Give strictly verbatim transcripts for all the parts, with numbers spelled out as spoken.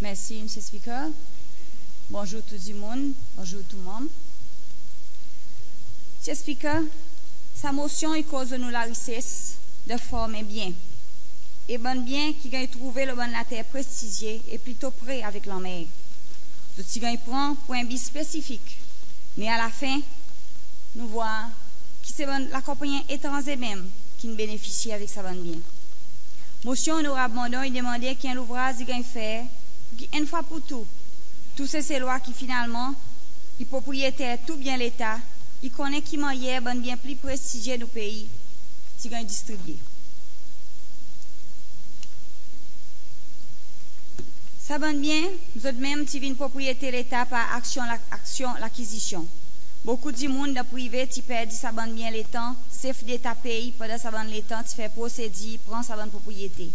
Mersi Msye Spiker. Bonzour tou dimoun. Bonzour tou Manm. Msye Spiker, sa Mosyon i koz lo nou larises dan form en byen. E bann byen ki ganny trouve lo bann later prestizye e plito pre avek lanmer. Zot ti ganny pran pour en bi spesifik. Me alafen, nou vwar ki se bann lakonpannyen etranze menm ki'n benefisye avek sa bann byen. Mosyon Onorab Mondon i demande ki en louvraz i ganny fer pour ki enn fwa pour tou, tou Seselwa ki finalman i propriyeter tou byen Leta, i konnen ki mannyer bann byen pli prestizye nou pei ti ganny distribye. Sa bann byen, zot menm ti vin propriyeter Leta par aksyon la-, aksyon lakizisyon. Bokou dimoun dan prive ti perdi sa bann byen letan sef Leta pei pandan sa bann letan ti fer prosedir pran sa bann propriyete.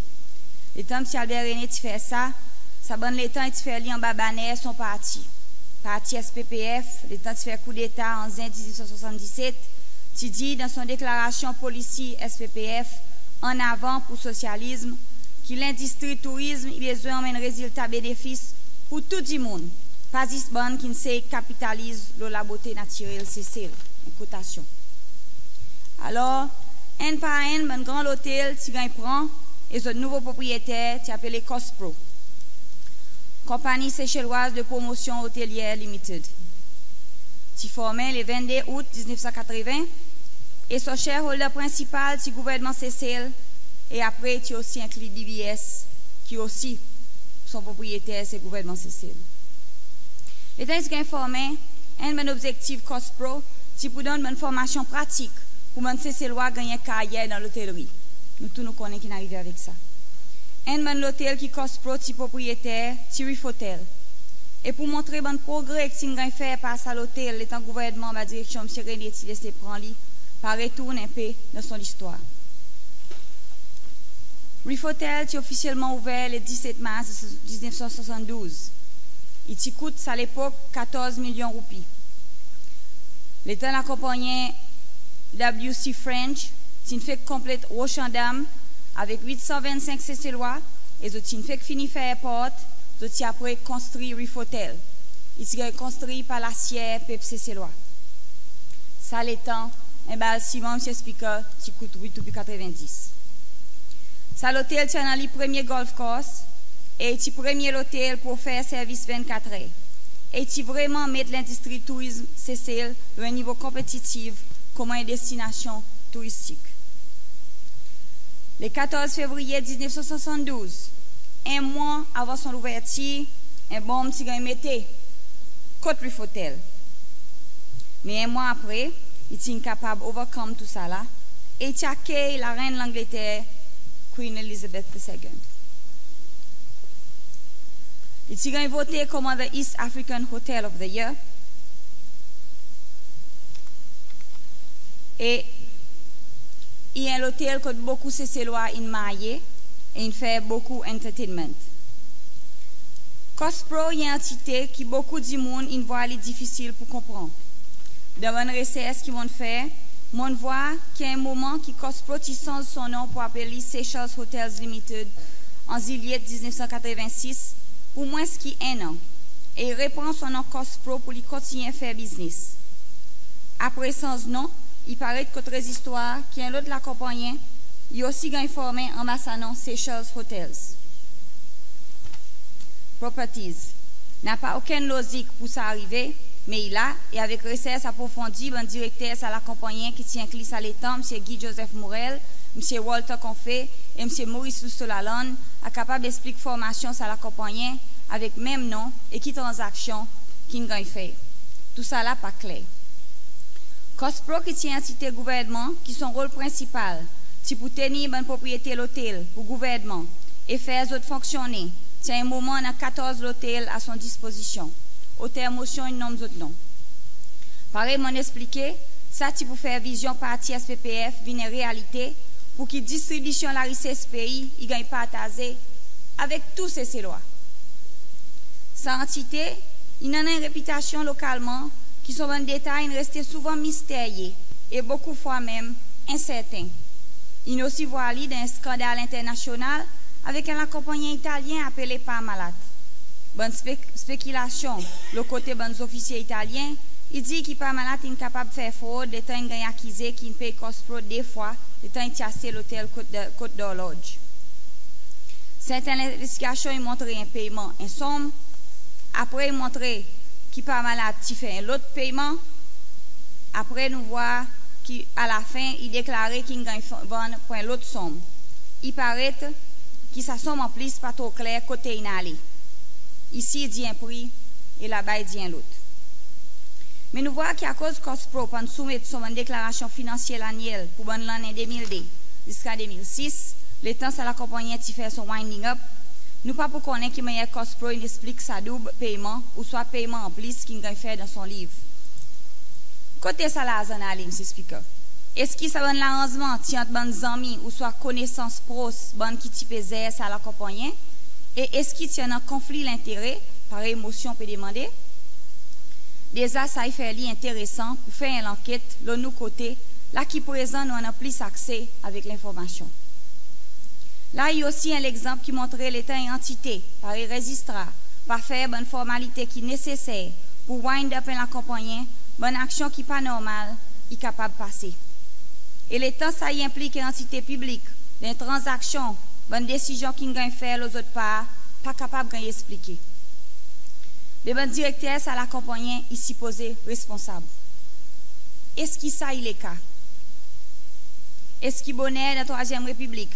Letan Msye Albert René ti fer sa, sa bann letan i ti fer li anba baner son parti. Parti S P P F, letan ti fer koudeta an Zen diznef san swasanndiset, ti dir dan son deklarasyon Polisi S P P F, An avan pour sosyalizm, ki lendistri tourizm i bezwen anmenn rezilta benefis pour tou dimoun, pa zis bann ki'n sey kapitaliz lo labote natirel Sesel, en kotasyon. Alor, enn par enn, bann gran lotel ti ganny pran e zot nouvo propriyeter ti apele COSPROH, Compagnie Seychelloise de Promotion Hôtelière Limited. Ti formen le vennde Out diznef san katreven e son shareholder prensipal ti gouvernman Sesel e apre ti osi enkli D B S ki osi son propriyeter se gouvernman Sesel. Letan i ti ganny formen, enn bann lobzektif COSPROH ti pour donn bann formasyon pratik pour bann Seselwa ganny en karyer dan lotelri. Nou tou nou konnen ki'n arive avek sa. Enn bann lotel ki COSPROH ti propriyeter ti Reef Hotel. E pour montre bann progre ki ti'n ganny fer par sa lotel letan gouvernman anba direksyon Msye René ti les pran li, pa retourn en pe dan son listwar. Reef Hotel ti ofisyelman ouver le diset Mars diznef san swasanndouz. I ti kout sa lepok katorz milyon roupi. Letan lakonpannyen W C French ti'n fek konplet Rochandamme avek wit san vennsenk Seselwa e zot ti'n fek fini fer airport, zot ti apre konstri Reef Hotel. I ti ganny konstri par lasyer pep Seselwa. Sa letan, en bal siman, Msye Spiker, ti kout wit roupi katrevendis. Sa lotel ti annan li premye golf course e i ti premye lotel pour ofer servis vennkat er. E i ti vreman met lendistri tourizm Sesel lo en nivo konpetitif konman en destinasyon touristik. Le katorz fevriye diznef san swasanndouz, en mwan avan son louvertir, en bonm ti ganny mete kot Reef Hotel. Me en mwan apre, i ti'n kapab overcome tousala e i ti akey Larenn Langleter, Queen Elizabeth the Second. I ti ganny vote konman the East African Hotel of the Year. E i en lotel kot bokou Seselwa in marye e in fer bokou entertainment. COSPROH i en antite ki bokou dimoun in vwar li difisil pour konpran. Dan bann resers ki mon'n fer, mon'n vwar ki a en moman ki COSPROH ti sanz son non pour apel li Seychelles Hotels Limited an Zilyet diznef san katrevensis pour mwens ki en an, e i repran son non COSPROH pour li kontinyen fer biznes. Apre sanz non, i paret kot rezistwar ki en lot lakonpannyen i osi ganny formen anba sa non Seychelles Hotels Properties. Napa okenn lozik pour sa arive, me i la, e avek resers aprofondi, bann direkter sa lakonpannyen ki ti enkli sa letan Msye Guy Joseph Morel, Msye Walter Confe e Msye Maurice Loustau-Lalanne a kapab eksplik formasyon sa lakonpannyen avek menm non e ki tranzaksyon ki'n ganny fer. Tousala pa kler. COSPROH ki ti en antite gouvernman ki son rol prensipal ti pour tenir bann propriyete lotel pour gouvernman e fer zot fonksyonnen, ti a en moman annan katorz lotel a son dispozisyon. Oter mosyon in nonm zot non. Parey mon'n eksplike, sa ti pour fer vizyon parti S P P F vin en realite pour ki distribisyon larises pei i ganny partaze avek tou Seselwa. Sa antite in annan en repitasyon lokalman ki son bann detay in reste souvan misterye e bokou fwa menm enserten. In osi vwar li dan en skandal enternasyonal avek en lakonpannyen Italyen apele Parmalat. bann spek- spekilasyon lo kote bann zofisye Italyen, i dir ki Parmalat in kapab fer frod letan in ganny akize ki in pey COSPROH de fwa letan i ti aste lotel Cote d'Or Lodge. Serten lenvestigasyon i montre en peyman en sonm, apre i montre ki Parmalat ti fer en lot peyman, apre nou vwar ki alafen i deklare ki in ganny vann pour en lot sonm. I paret ki sa sonm an plis pa tro kler kote in ale. Isi i dir en pri e laba i dir en lot. Me nou vwar ki akoz COSPROH pa'n soumet son bann deklarasyon finansyel anyel pour bann lannen de mil de ziska de mil sis, letan sa lakonpannyen ti fer son winding up, nou pa pou konnen ki mannyer COSPROH in eksplik sa doub peyman ouswa peyman an plis ki'n ganny fer dan son liv. Kote sa larzan in ale, Msye Speaker? Eski sa bann laranzman ti ant bann zanmi ouswa konesans pros bann ki ti pe zer sa lakonpannyen? E eski ti annan konfli lentere parey mosyon pe demande? Deza sa i fer li enteresan pour fer en lanket lo nou kote, la ki prezan nou annan plis akse avek lenformasyon. La i osi en legzanp ki montre letan en antite parey Rezistrar pa fer bann formalite ki neseser pour wind up en lakonpannyen, bann aksyon ki pa normal i kapab pase. E letan sa i enplik en antite piblik dan en tranzaksyon, bann desizyon ki'n ganny fer lo zot par pa kapab ganny eksplike. Me bann direkter sa lakonpannyen i sipoze responsab. Eski sa i leka? Eski boner dan Trwazyenm Repiblik,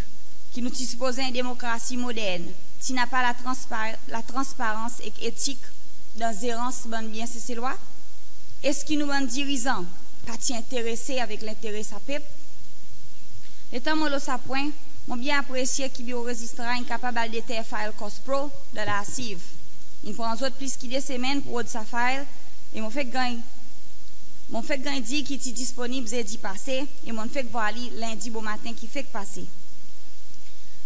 ki nou ti sipoze en demokrasi modern, ti napa latranspa- latransparans ek etik dan zerans bann byen Seselwa? Eski nou bann dirizan pa ti enterese avek lentere sa pep? Letan mon lo sa pwen, mon byen apresye ki Biro Rezistrar in kapab al deter file COSPROH dan larsiv. In pran zot plis ki de semenn pour rod sa file, e mon fek ganny, mon fek ganny dir ki i ti disponib Zedi pase, e mon'n fek vwar li Lendi bomaten ki fek pase.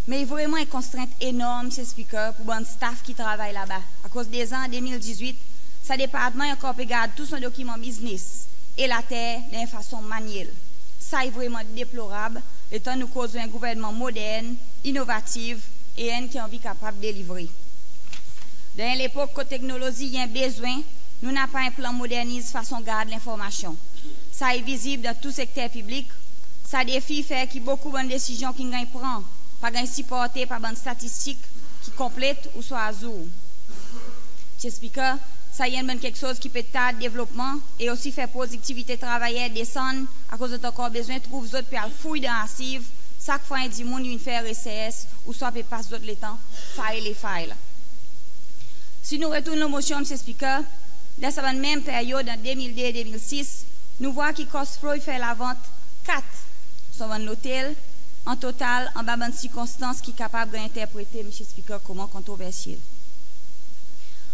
Me i vreman en kontrent enorm, Msye Speaker, pour bann staff ki travay laba, akoz deza an de mil dizwit, sa departman i ankor pe gard tou son dokiman biznes e later dan en fason manyel. Sa i vreman deplorab, letan nou koz lo en gouvernman modern, inovativ, e enn ki anvi kapab delivre. Dan en lepok kot teknolozi i en bezwen, nou napa en plan moderniz fason gard lenformasyon. Sa i vizib dan tou sekter piblik. Sa defi i fer ki bokou bann desizyon ki'n ganny pran pa ganny siporte par bann statistik ki konplet ouswa azour. Msye Speaker, sa i enn bann keksoz ki pe tard devlopman e osi fer prodiktivite travayer desann, akoz zot ankor bezwen trouv zot pe al fouy dan arsiv sak fwa en dimoun i vin fer resers ouswa pe pas zot letan file e file. Si nou retourn lo mosyon, Msye Speaker, dan sa bann menm peryod an de mil de, de mil sis, nou vwar ki COSPROH i fer lavant kat son bann lotel, an total, anba bann sirkonstans ki kapab ganny enterprete, Msye Speaker, konman kontroversyel.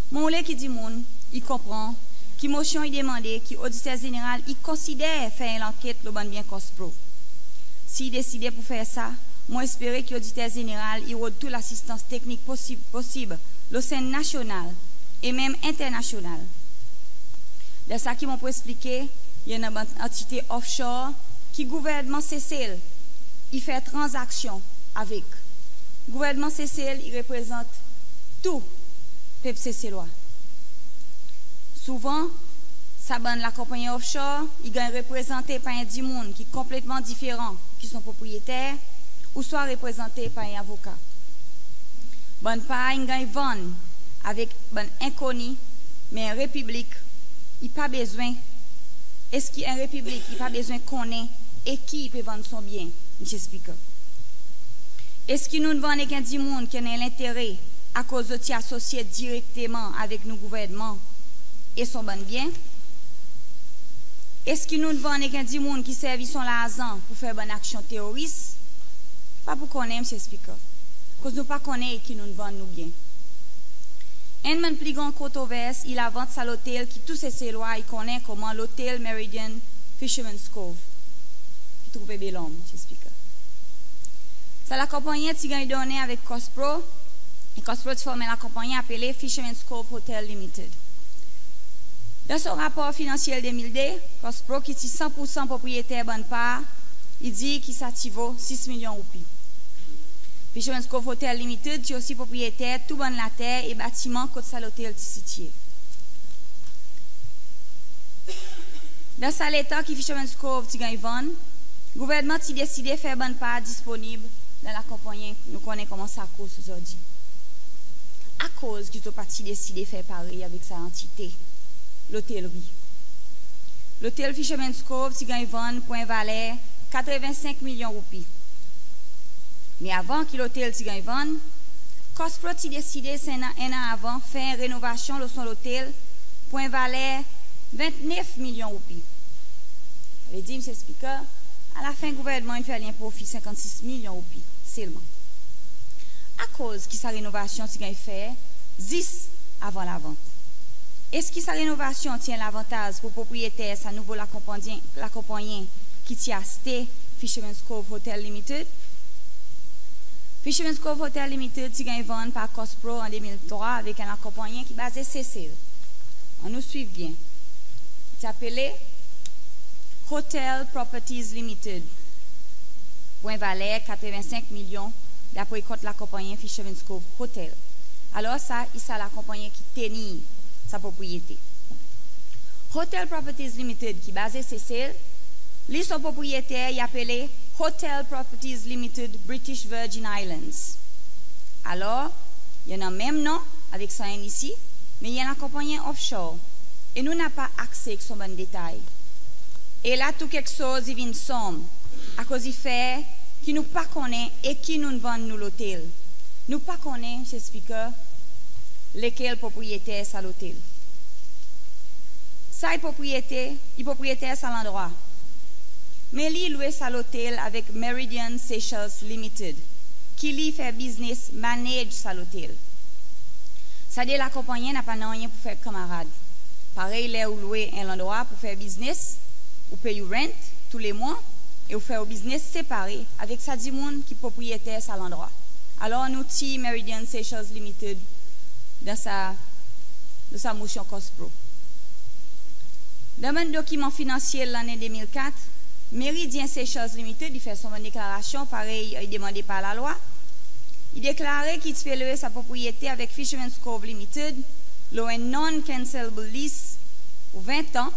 Mon oule ki dimoun i konpran ki mosyon i demande ki Oditer Zeneral i konsider fer en lanket lo bann byen COSPROH. Si i deside pour fer sa, mon espere ki Oditer Zeneral i rod tou lasistans teknik posib, posib lo senn nasyonal e menm enternasyonal. Dan sa ki mon pou eksplike, i annan bann antite offshore ki gouvernman Sesel i fer tranzaksyon avek. Gouvernman Sesel i reprezant tou pep Seselwa. Souvan, sa bann lakonpannyen offshore i ganny reprezante par en dimoun ki konpletman diferan ki son propriyeter, ouswa reprezante par en avoka. Bann par in ganny vann avek bann enkoni, me en repiblik i pa bezwen, eski en repiblik i pa bezwen konnen e ki i pe vann son byen, Msye Speaker? Eski nou'n vann ek en dimoun ki annan en lentere akoz zot ti asosye direkteman avek nou gouvernman e son bann byen? Eski nou'n vann ek en dimoun ki servi son larzan pour fer bann aksyon teroris? Pa pou konnen, Msye Speaker, akoz nou pa konnen ek ki nou'n vann nou byen. Enn bann pli gran kontrovers i lavant sa lotel ki tou Seselwa i konnen konman lotel Meridian Fisherman's Cove, ki trouve Bel Ombre, Msye Speaker. Sa lakonpannyen ti ganny donnen avek COSPROH, e COSPROH ti form en lakonpannyen apele Fisherman's Cove Hotel Limited. Dan son rapor finansyel de mil de, COSPROH ki ti san pour san propriyeter bann par, i dir ki sa ti vo sis milyon roupi. Fisherman's Cove Hotel Limited ti osi propriyeter tou bann later e batiman kot sa lotel ti sitye. Dan sa letan ki Fisherman's Cove ti ganny vann, gouvernman ti deside fer bann par disponib dan lakonpannyen nou konnen konman SACOS ozordi. Akoz ki zot pa ti deside fer parey avek sa antite lotelri? Lotel Fisherman's Cove ti ganny vann pour en valer katreven senk milyon roupi. Me avan ki lotel ti ganny vann, COSPROH ti deside, se enn an, enn an avan, fer en renovasyon lo son lotel pour en valer ventnef milyon roupi. Savedir, Msye Speaker, alafen gouvernman in fer li en profi senkannsis milyon roupi selman. Akoz ki sa renovasyon ti ganny fer zis avan lavant? Eski sa renovasyon ti en lavantaz pour propriyeter sa nouvo lakonpannyen, lakonpannyen ki ti aste Fisherman's Cove Hotel Limited? Fisherman's Cove Hotel Limited ti ganny vann par COSPROH an de mil trwa avek en lakonpannyen ki baze Sesel. Annou swiv byen. Ti apele Hotel Properties Limited pour en valer katreven senk milyon, dapre kont lakonpannyen Fisherman's Cove Hotel. Alor sa i sa lakonpannyen ki tenir sa propriyete. Hotel Properties Limited ki baze Sesel, li son propriyeter i apele Hotel Properties Limited British Virgin Islands. Alor, i annan menm non avek sa enn isi, me i en lakonpannyen offshore e nou napa akse ek son bann detay. E la tou keksoz i vin sonm, akoz i fer ki nou pa konnen e ki nou'n vann nou lotel. Nou pa konnen, Msye Speaker, lekel propriyeter sa lotel. Sa i propriyete, i propriyeter sa landrwa. Me li i lwe sa lotel avek Meridian Seychelles Limited, ki li i fer biznes manage sa lotel. Sa de lakonpannyen napa nanryen pour fer ek kanmarad. Parey ler ou lwe en landrwa pour fer biznes, ou pey ou rent tou le mwan e ou fer ou biznes separe avek sa dimoun ki propriyeter sa landrwa. Alor nou tir Meridian Seychelles Limited dan sa, dan sa mosyon COSPROH. Dan bann dokiman finansyel lannen de mil kat, Meridian Seychelles Limited i fer son bann deklarasyon parey i demande par lalwa. I deklare ki i ti pe lwe sa propriyete avek Fisherman's Cove Limited lo en non-cancelable lease pour ven an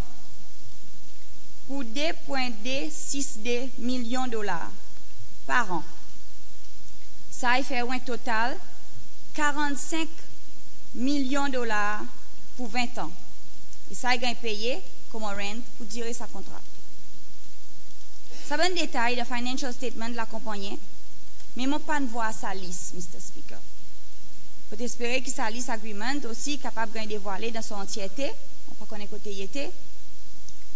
pour de pwen de sis de milyon dolar par an. Sa i fer ou en total karannsenk milyon dolar pour ven an. E sa i ganny peye konman rent pour dire sa kontra. Sa bann detay dan financial statement lakonpannyen, me mon pa'n vwar sa lease, Mr Speaker. Fotespere ki sa lease agreement osi kapab ganny devwale dan son antyerte, mon pa konnen kote i ete.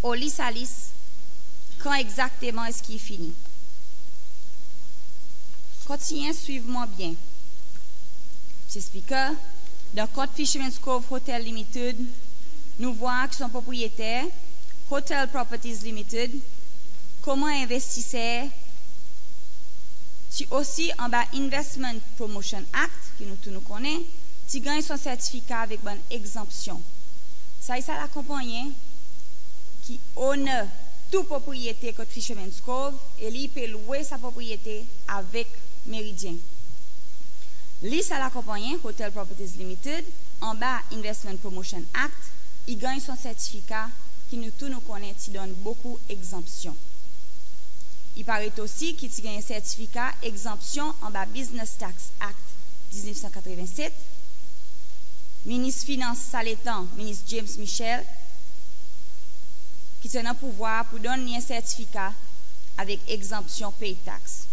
Oli sa lease, kan egzakteman eski i fini? Kontinyen swiv mwan byen. Msye Speaker, dan kont Fisherman's Cove Hotel Limited, nou vwar ki son propriyeter, Hotel Properties Limited, konman envestiser, ti osi anba Investment Promotion Act, ki nou tou nou konnen, ti ganny son sertifika avek bann egzanpsyon. Sa i sa lakonpannyen ki owner tou propriyete kot Fisherman's Cove e li i pe lwe sa propriyete avek Meridian. Li sa lakonpannyen, Hotel Properties Limited, anba Investment Promotion Act, i ganny son sertifika ki nou tou nou konnen ti donn bokou egzanpsyon. I paret osi ki ti ganny sertifika egzanpsyon anba Business Tax Act diznef san katreven set. Minis Finans sa letan, Minis James Michel, ki ti annan pouvwar pour donn li en sertifika avek egzanpsyon pey tax.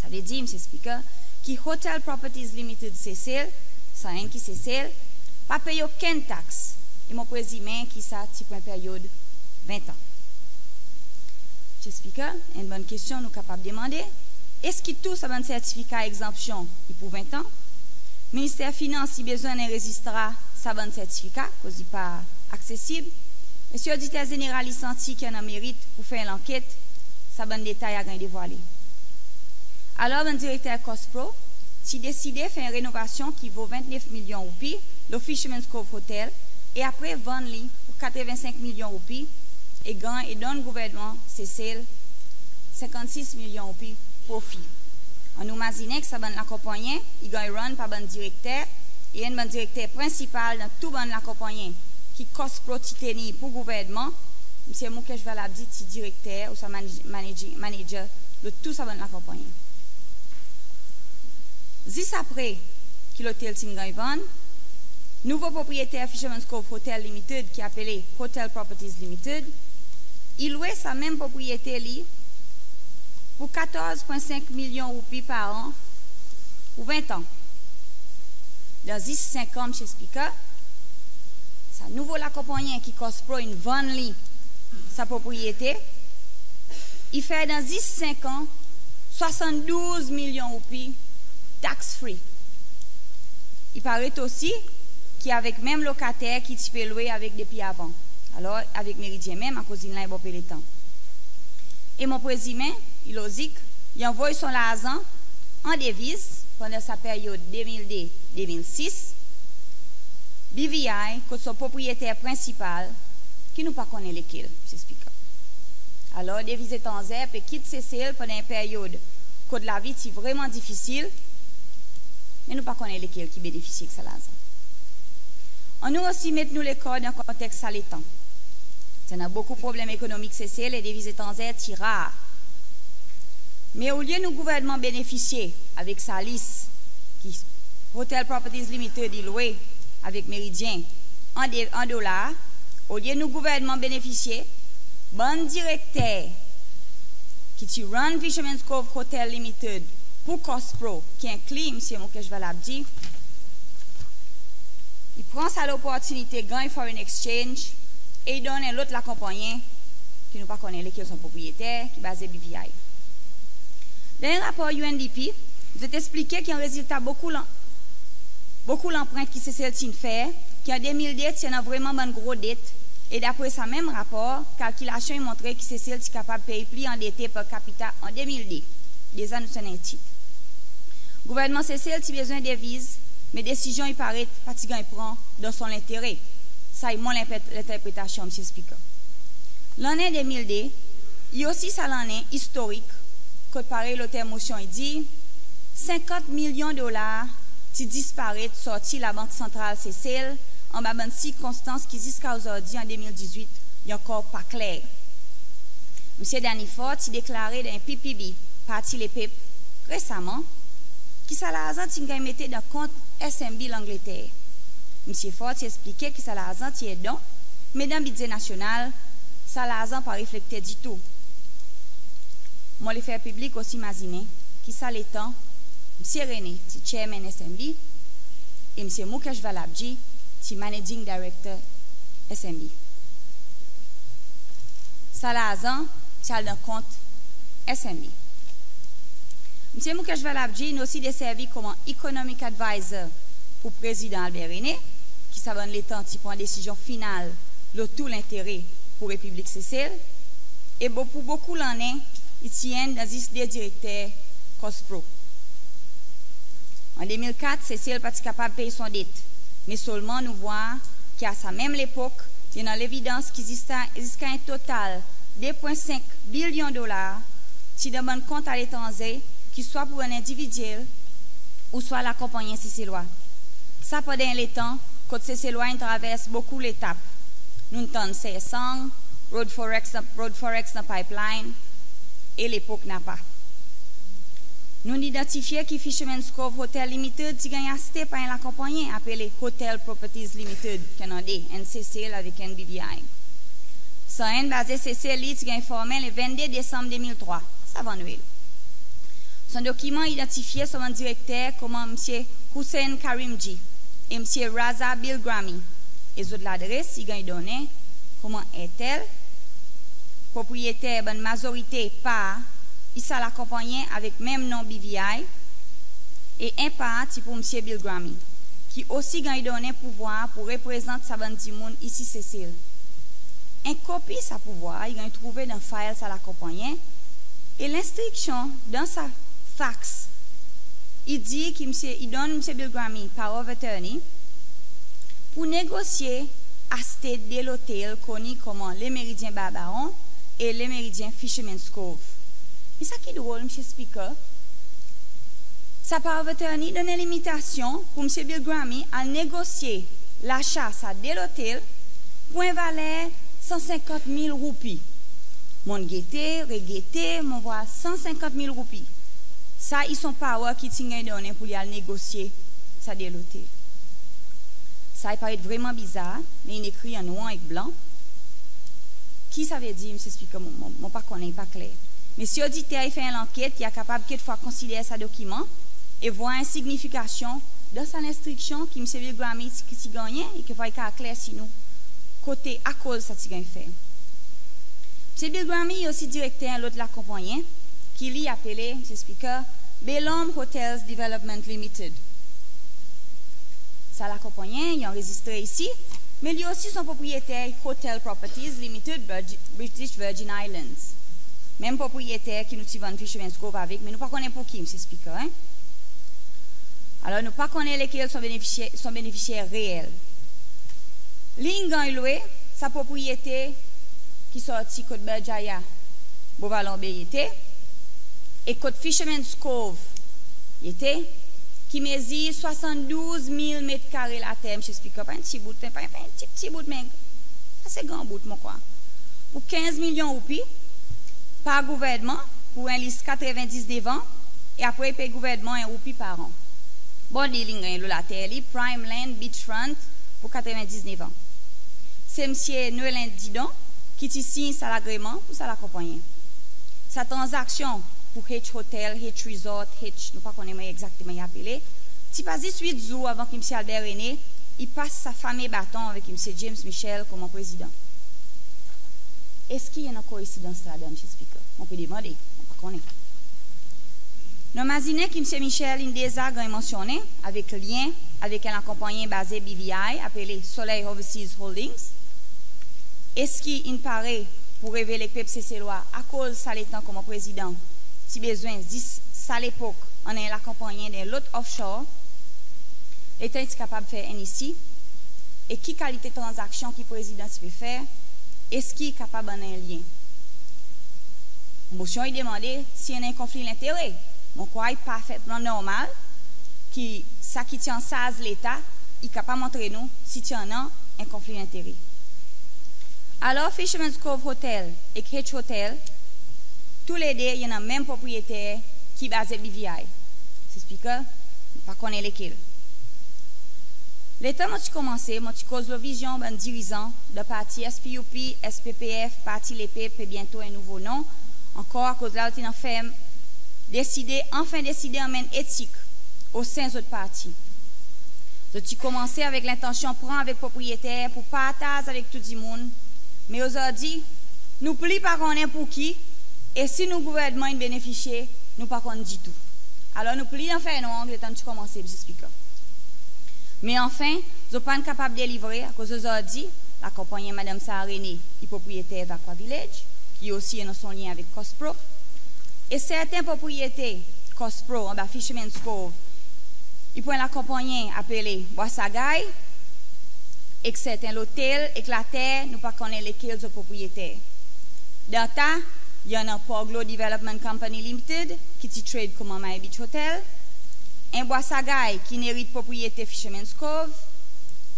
Savedir, Msye Speaker, ki Hotel Properties Limited Sesel, sa enn ki Sesel, pa pey okenn tax, e mon prezimen ki sa ti pour en peryod ven an. Msye Speaker, enn bann kestyon nou kapab demande, eski tou sa bann sertifika egzanpsyon i pour ven an? Minister Finans i bezwen annan en rezistra sa bann sertifika, koz i pa aksesib? E si Oditer Zeneral i santi ki annan merit pour fer lanket, sa bann detay a ganny devwale. Alor bann direkter COSPROH ti deside fer en renovasyon ki vo ventnef milyon roupi lo Fisherman's Cove Hotel e apre vann li pour katreven senk milyon roupi e ganny, e donn gouvernman Sesel senkannsis milyon roupi profi. Annou mazinen ki sa bann lakonpannyen i ganny run par bann direkter, e enn bann direkter prensipal dan tou bann lakonpannyen ki COSPROH ti tenir pour gouvernman, Msye Mukesh Valabhji ti direkter ouswa manage- manage- manager lo tou sa bann lakonpannyen. Zis apre ki lotel ti'n ganny vann, nouvo propriyeter Fisherman's Cove Hotel Limited, ki apele Hotel Properties Limited, i lwe sa menm propriyete li pour katorz pwen senk milyon roupi par an pour ven an. Dan zis senk an, Msye Speaker, sa nouvo lakonpannyen ki COSPROH in vann li sa propriyete, i fer dan zis senk an swasanndouz milyon roupi tax free. I paret osi ki avek menm lokater ki ti pe lwe avek depi avan, alor avek Meridien menm, akoz in la en bon pe letan. E mon prezimen i lozik i anvoy son larzan an deviz pandan sa peryod de mil de, de mil sis, BVI, kot son propriyeter prensipal ki nou pa konnen lekel, Msye Speaker. Alor deviz etranzer pe kit Sesel pandan en peryod kot lavi ti vreman difisil, me nou pa konnen lekel ki benefisye ek sa larzan. Annou osi met nou lekor dan konteks sa letan. Ti annan bokou problenm ekonomik Sesel e deviz etranzer ti rar. Me olye nou gouvernman benefisye avek sa lease ki Hotel Properties Limited i lwe avek Meridien an de- an dolar, olye nou gouvernman benefisye, bann direkter ki ti run Fisherman's Cove Hotel Limited pour COSPROH, ki enkli Msye Mukesh Valabhji, i pran sa loportinite ganny foreign exchange e i donn en lot lakonpannyen ki nou pa konnen lekel son propriyeter, ki baze BVI. Dan en rapor UNDP, zot eksplike ki an rezilta bokou lan- bokou lanprent ki Sesel ti'n fer, ki an de mil de ti annan vreman bann gro det, e dapre sa menm rapor, kalkilasyon i montre ki Sesel ti kapab pei pli andete per capita an de mil de. Deza nou ti annan en tit. Gouvernman Sesel ti bezwen deviz, me desizyon i paret pa ti ganny pran dan son lentere. Sa i mon lenpre- lenterpretasyon, Msye Speaker. Lannen de mil de i osi sa lannen istorik kot, parey loter mosyon i dir, senkant milyon dolar ti disparet sorti Labank Santral Sesel anba bann sirkonstans ki ziska ozordi an de mil dizwit i ankor pa kler. Msye Danny Faure ti deklare dan en PPB, Parti Lepep, resaman ki sa larzan ti'n ganny mete dan kont SMB Langleter. Msye Faure ti eksplike ki sa larzan ti en don, me dan Bidze Nasyonal sa larzan pa reflekte ditou. Mon le fer piblik osi mazinen ki sa letan Msye Rene ti Chairman SMB e Msye Mukesh Valabhji ti Managing Director SMB. Sa larzan ti al dan kont SMB. Msye Mukesh Valabhji in osi deservi konman Economic Advisor pour Prezidan Albert Rene, ki sa bann letan ti pran desizyon final lo tou lentere pour Repiblik Sesel, e bo- pour bokou lannen i ti enn dan zis de direkter COSPROH. An de mil kat, Sesel pa ti kapab pey son det, me selman nou vwar ki a sa menm lepok, i annan levidans ki ziska, ziska en total de pwen senk bilyon dolar ti dan bann kont aletranze, ki swa pour bann endividyel ouswa lakonpannyen Seselwa. Sa pandan en letan kot Seselwa in travers bokou letap. Nou'n tann Sersang, Road Forex, Road Forex dan pipeline, e lepok napa. Nou'n idantifye ki Fisherman's Cove Hotel Limited ti ganny aste par en lakonpannyen apele Hotel Properties Limited, ki annan de, enn Sesel avek enn BVI. Sa enn baze Sesel, li ti ganny formen le vennde Desanm de mil trwa, savan Nwel. Son dokiman idantifye son bann direkter konman Msye Hussein Karimji e Msye Raza Bilgrami, e zot ladres i ganny donnen konman Airtel, propriyeter bann mazorite par i sa lakonpannyen avek menm non BVI, e en par ti pour Msye Bilgrami, ki osi ganny donnen pouvwar pour reprezant sa bann dimoun isi Sesel. En kopi sa pouvwar i ganny trouve dan file sa lakonpannyen, e lenstriksyon dan sa fax i dir ki msye, i donn Msye Bilgrami power of attorney pour negosye aste de lotel koni konman Le Méridien Barbaron e Le Méridien Fisherman's Cove. Me sa ki drol, Msye Speaker, Sa power of attorney donn en limitasyon pour Msye Bill Grammy al negosye lasa sa de lotel pour en valer san senkant mil roupi. Mon'n gete, regete, mon vwar san senkant mil roupi. Sa i son power ki ti'n ganny donnen pour li al negosye sa de lotel. Sa i paret vreman bizar, me in ekri an nwanr ek blan. Ki sa vedir, Msye Spiker? Mon, mon, mon pa konnen, i pa kler. Me si oditer i fer en lanket, i a kapab kekfwa konsider sa dokiman e vwar en signifikasyon dan sa lenstriksyon ki Msye Bill Grammy ti, ki ti gannyen e kekfwa i kapab klersi nou kote, akoz sa ti ganny fer. Msye Bill Grammy i osi direkter en lot lakonpannyen ki li apele, Msye Spiker, Belom Hotels Development Limited. Sa lakonpannyen i anrezistre isi, me li osi son propriyeter Hotel Properties Limited, Virgi-, British Virgin Islands. Menm propriyeter ki nou ti vann Fisherman's Cove avek, me nou pa konnen pour ki, Msye Spiker, en. Alor, nou pa konnen lekel son benefisyer, son benefisyer reel. Li in ganny lwe, sa propriyete ki sorti kot Berjaya, Beau Vallon Bay i ete, e kot Fisherman's Cove i ete, ki mezir swasanndouz mil met kare later, Msye Spiker, pa en pti bout, pa en, pa en pti, pti bout, me ase gran bout, mon krwar. Pour kenz milyon roupi, par gouvernman pour en lis katrevendiznef an, e apre i pey gouvernman en roupi par an. Bon, li, li ganny lo later li, prime land, beachfront, pour katrevendiznef an. Se Msye Noëlin Didon ki ti siny sa lagreman pour sa lakonpannyen. Sa tranzaksyon pour H Hotel, H Resort, H, nou pa konnen mannyer egzakteman i apele, ti pas zis wit zour avan ki Msye Albert René i pas sa fame baton avek Msye James Michel konman prezidan. Eski i annan koinsidans ladan, Msye Spiker? Mon pe demande, mon pa konnen. Nou mazinen ki Msye Michel in deza ganny mansyonnen avek lyen avek en lakonpannyen baze B V I apele Soleil Overseas Holdings. Eski in pare pour revel ek pep Seselwa akoz sa letan konman prezidan ti bezwen zis sa lepok annan en lakonpannyen dan en lot offshore, letan i ti kapab fer enn isi, e ki kalite tranzaksyon ki prezidan ti pe fer, eski i kapab annan en lyen? Mosyon i demande si i annan en konfli lentere. Mon krwar i parfetman normal ki sa ki ti ansarz Leta i kapab montre nou si ti annan en konfli lentere. Alor, Fisherman's Cove Hotel ek H Hotel, toulede i annan menm propriyeter ki baze B V I. Msye Spiker, mon pa konnen lekel. Letan mon ti konmanse, mon ti koz lo vizyon bann dirizan dan parti S P U P, S P P F, Parti Lepep, e byento en nouvo non ankor, akoz la zot in anfen deside, anfen deside anmenn etik o sen zot parti. Zot ti konmanse avek lentansyon pran avek propriyeter pour partaz avek tou dimoun, me ozordi nou pli pa konnen pour ki, e si nou gouvernman in benefisye, nou pa konn ditou. Alor nou pli dan fernwar letan nou ti konmanse, Msye Spiker. Me anfen, zot pa'n kapab delivre, akoz ozordi lakonpannyen Madanm Sarah René i propriyeter Vacoas Village, ki osi i annan son lyen avek COSPROH. E serten propriyete COSPROH anba Fisherman's Cove i pour en lakonpannyen apele Bwa Sagay, ek serten lotel ek later, nou pa konnen lekel zot propriyeter. Dan ta, i annan Port Glaud Development Company Limited ki ti trade konman My Beach Hotel, en Bwa Sagay ki'n erit propriyete Fisherman's Cove,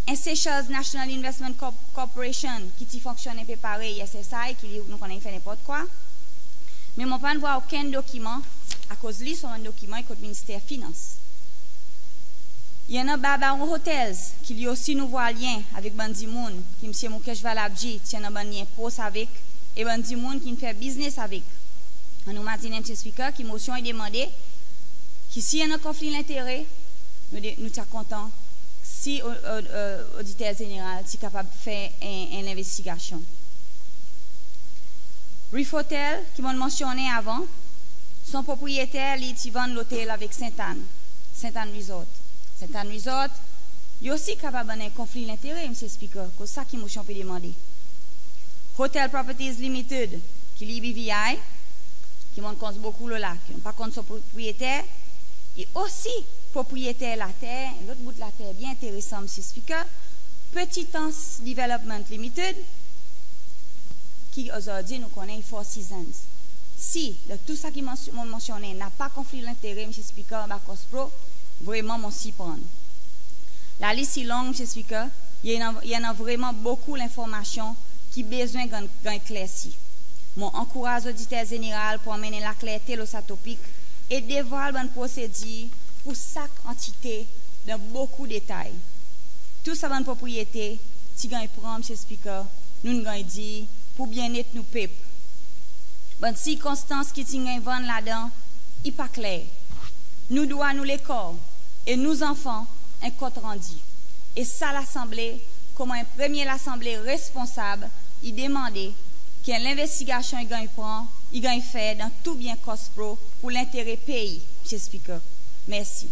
en Seychelles National Investment Corp-, Corporation ki ti fonksyonnen pe parey S S I, ki li nou konnen i fer nenport kwa. Me mon pa'n vwar okenn dokiman, akoz li son bann dokiman i kot Minister Finans. I annan Barbaron Hotels, ki li osi nou vwar lyen avek bann dimoun ki Msye Mukesh Valabhji ti annan bann lyen pros avek, e bann dimoun ki'n fer biznes avek. Annou mazinen, Msye Spiker, ki mosyon i demande ki si i annan konfli lentere, nou de-, nou ti a kontan si o-, o-, o-, Oditer Zeneral ti kapab fer en, en lenvestigasyon. Reef Hotel, ki mon'n mansyonnen avan, son propriyeter li ti vann lotel avek Sainte Anne, Sainte Anne Resort. Sainte Anne Resort, li osi kapab annan en konfli lentere, Msye Spiker, akoz sa ki mosyon pe demande. Hotel Properties Limited, ki li B V I, ki mon'n koz bokou lo la, ki nou pa konn son propriyeter, e osi propriyeter later, en lot bout later byen enteresan, Msye Spiker, Petite Anse Development Limited, ki ozordi nou konnen i Four Seasons. Si dan tou sa ki mon mensyonnen napa konfli lentere, Mr Speaker, anba COSPROH, vreman mon sirprann. Lalis i long, Mr Speaker, i annan vreman bokou lenformasyon ki bezwen ganny klersi. Mon ankouraz Oditer Zeneral pou anmenn en laklerte lo sa topik e devwal bann prosedir pou sak antite dan bokou detay. Tou sa bann propriyete ti ganny pran, Mr Speaker, nou'n ganny dir pou byennet nou pep. Bann sirkonstans ki ti'n ganny vann ladan i pa kler. Nou dwa nou lekor e nou zanfan en kontrandi. E sa Lasanble, konman en premye Lasanble responsab, i demande ki en lenvestigasyon i ganny pran, i ganny fer dan tou byen COSPROH pou lentere pei, Mr Speaker. Mersi.